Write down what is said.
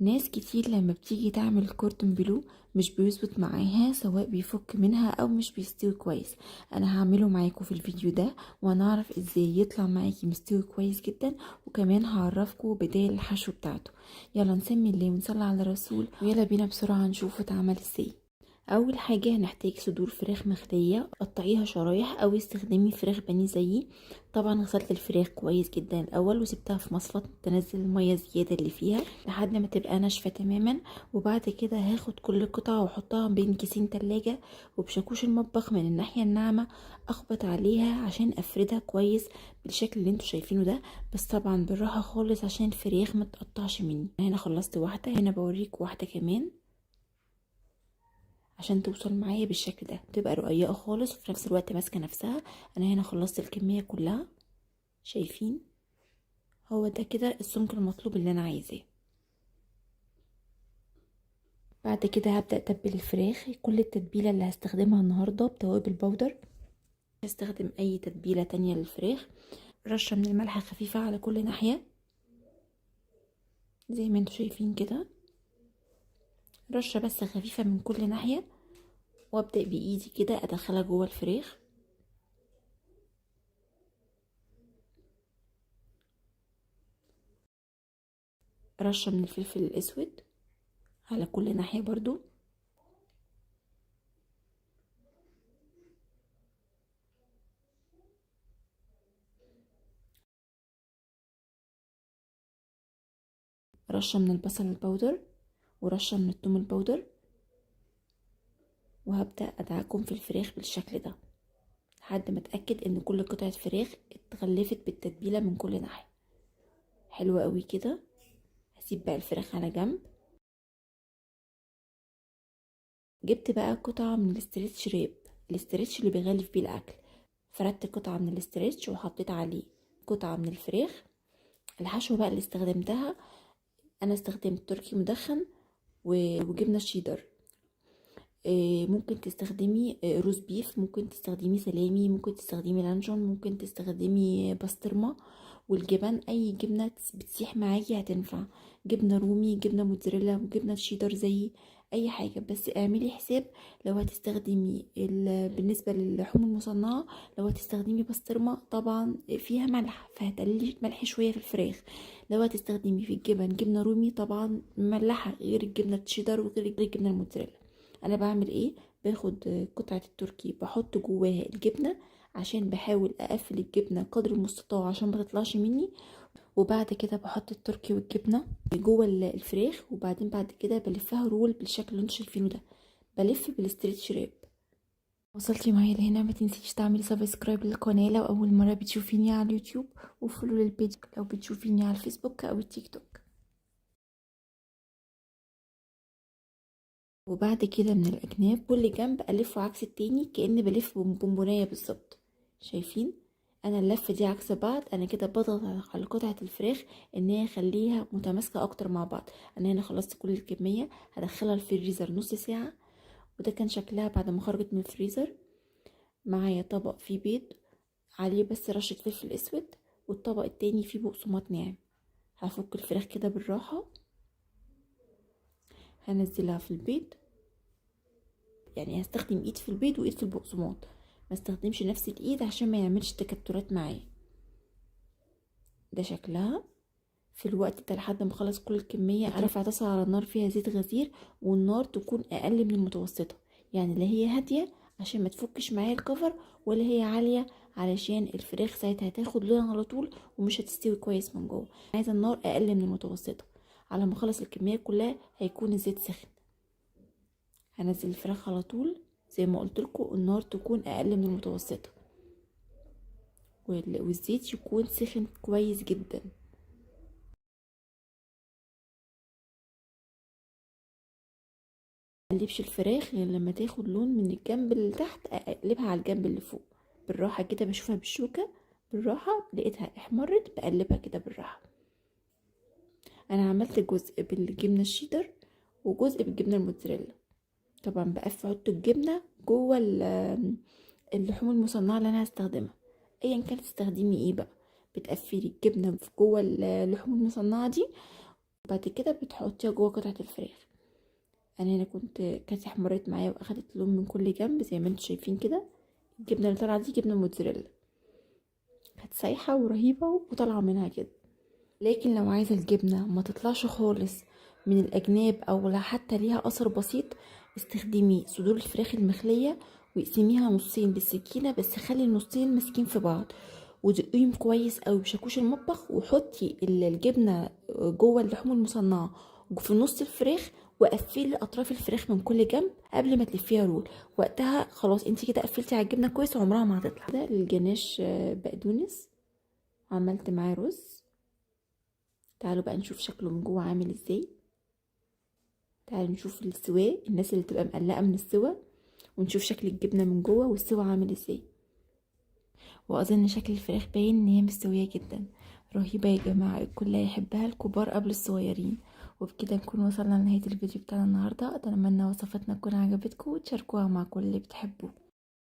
ناس كتير لما بتيجي تعمل كوردون بلو مش بيظبط معاها، سواء بيفك منها او مش بيستوي كويس. انا هعمله معاكم في الفيديو ده وهنعرف ازاي يطلع معاكي مستوي كويس جدا، وكمان هعرفكم بداية الحشو بتاعته. يلا نسمي الله ونصلي على الرسول، ويلا بينا بسرعة نشوفه اتعمل ازاي. اول حاجة هنحتاج صدور فراخ مخليه، قطعيها شرايح او استخدمي فراخ بانيه زيي. طبعا غسلت الفراخ كويس جدا الاول وسبتها في مصفى تنزل المية الزيادة اللي فيها لحد ما تبقى ناشفة تماما. وبعد كده هاخد كل قطعه واحطها بين كيسين تلاجة، وبشاكوش المطبخ من الناحية الناعمة اخبط عليها عشان افردها كويس بالشكل اللي انتوا شايفينه ده، بس طبعا بالراحة خالص عشان الفراخ ما تقطعش مني. هنا خلصت واحدة، هنا بوريك واحدة كمان عشان توصل معايا بالشكل ده، تبقى رقيقه خالص وفي نفس الوقت ماسكه نفسها. انا هنا خلصت الكمية كلها، شايفين هو ده كده السمك المطلوب اللي انا عايزاه. بعد كده هبدا اتبل الفراخ. كل التتبيله اللي هستخدمها النهارده بتوابل بودر، مش هستخدم اي تتبيله تانية للفراخ. رشه من الملح خفيفة على كل ناحية زي ما انتوا شايفين كده، رشه بس خفيفة من كل ناحية، وابدا بايدي كده ادخلها جوه الفراخ. رشه من الفلفل الاسود على كل ناحية برضو. رشه من البصل البودر ورشه من الثوم البودر، وهبدأ أدعكم في الفراخ بالشكل ده لحد ما اتأكد ان كل قطعة فراخ اتغلفت بالتتبيلة من كل ناحية. حلوة قوي كده. هسيب بقى الفراخ على جنب. جبت بقى قطعة من ال stretch wrap، ال stretch اللي بيغلف بيه الاكل. فردت قطعة من ال stretch وحطيت عليه قطعة من الفراخ. الحشوة بقى اللي استخدمتها، انا استخدمت تركي مدخن وجبنة شيدر. ممكن تستخدمي roast beef، ممكن تستخدمي سلامي، ممكن تستخدمي لانشون، ممكن تستخدمي بسطرمة. والجبن اي جبنة بتسيح معاكي هتنفع، جبنة رومي، جبنة موتزاريلا، جبنة شيدر، زي اي حاجة. بس اعملي حساب لو هتستخدمي بالنسبة للحوم المصنعة، لو هتستخدمي بسطرمة طبعا فيها ملح فهتقللي ملح شوية في الفراخ. لو هتستخدمي في الجبن جبنة رومي طبعا مملحة، غير الجبنة الشيدر وغير الجبنة الموتزاريلا. انا بعمل ايه؟ باخد قطعة التركي بحط جواها الجبنة عشان بحاول اقفل الجبنة قدر المستطاع عشان ما تطلعش مني، وبعد كده بحط التركي والجبنة جوه الفراخ، وبعدين بعد كده بلفها roll بالشكل اللي انتوا شايفينه ده، بلف بال stretch wrap. وصلتي معايا لهنا ما تنسيش تعملي subscribe للقناة لو اول مرة بتشوفيني على اليوتيوب، و follow لل page لو بتشوفيني على الفيسبوك او التيك توك. وبعد كده من الأجناب كل جنب ألفه عكس التاني كأن بلف بونبوناية بالظبط. شايفين أنا اللفة دي عكس بعض، أنا كده بضغط على قطعة الفراخ إن هي أخليها متماسكة أكتر مع بعض. أنا هنا خلصت كل الكمية، هدخلها الفريزر نص ساعة، وده كان شكلها بعد ما خرجت من الفريزر. معايا طبق فيه بيض عليه بس رشة فلفل أسود، والطبق التاني فيه بقسماط ناعم. هفك الفراخ كده بالراحة، هنزلها في البيض، يعني هستخدم ايد في البيض وايد في البقسماط، ما استخدمش نفس الايد عشان ما يعملش تكتلات معايا. ده شكلها في الوقت ده لحد ما اخلص كل الكمية. ارفع طاسه على النار فيها زيت غزير، والنار تكون اقل من المتوسطة، يعني لا هي هادية عشان ما تفكش معايا الكفر، ولا هي عالية علشان الفراخ ساعتها هتاخد لون على طول ومش هتستوي كويس من جوه. عايزه النار اقل من المتوسطة. على ما اخلص الكمية كلها هيكون الزيت سخن. هنزل الفراخ على طول زي ما قلت لكم، النار تكون اقل من المتوسطة والزيت يكون سخن كويس جدا. مقلبش الفراخ غير لما تاخد لون من الجنب اللي تحت، اقلبها على الجنب اللي فوق بالراحة كده، بشوفها بالشوكة بالراحة، لقيتها احمرت بقلبها كده بالراحة. انا عملت جزء بالجبنه الشيدر وجزء بالجبنه الموتزاريلا. طبعا بقف احط الجبنة جوه اللحوم المصنعة اللي انا هستخدمها، ايا كانت تستخدمي ايه بقى، بتقفلي الجبنة جوه اللحوم المصنعة دي. بعد كده بتحطيها جوه قطعه الفراخ. انا هنا كانت احمرت معايا واخدت لون من كل جنب زي ما انتم شايفين كده. الجبنة اللي طالعه دي جبنه موتزاريلا، كانت سايحه ورهيبه وطالعه منها كده. لكن لو عايزه الجبنة ما تطلعش خالص من الاجناب او لا حتى ليها اثر بسيط، استخدمي صدور الفراخ المخليه واقسميها نصين بالسكينة، بس خلي النصين ماسكين في بعض، ودقيهم كويس قوي بشاكوش المطبخ، وحطي الجبنة جوه اللحوم المصنعة في نص الفراخ، وقفلي اطراف الفراخ من كل جنب قبل ما تلفيها roll. وقتها خلاص انت كده قفلتي على الجبنة كويس وعمرها ما هتطلع. ده الجناش بقدونس، عملت معاه رز. تعالوا بقى نشوف شكله من جوه عامل ازاي. تعالوا نشوف السوا، الناس اللي تبقى مقلقة من السوا، ونشوف شكل الجبنة من جوه والسوا عامل ازاي. واظن شكل الفراخ باين ان هي مستوية جدا، رهيبة يا جماعة، الكل هيحبها، الكبار قبل الصغيرين. وبكده نكون وصلنا لنهاية الفيديو بتاعنا النهارده. اتمنى وصفتنا تكون عجبتكم وتشاركوها مع كل اللي بتحبوه.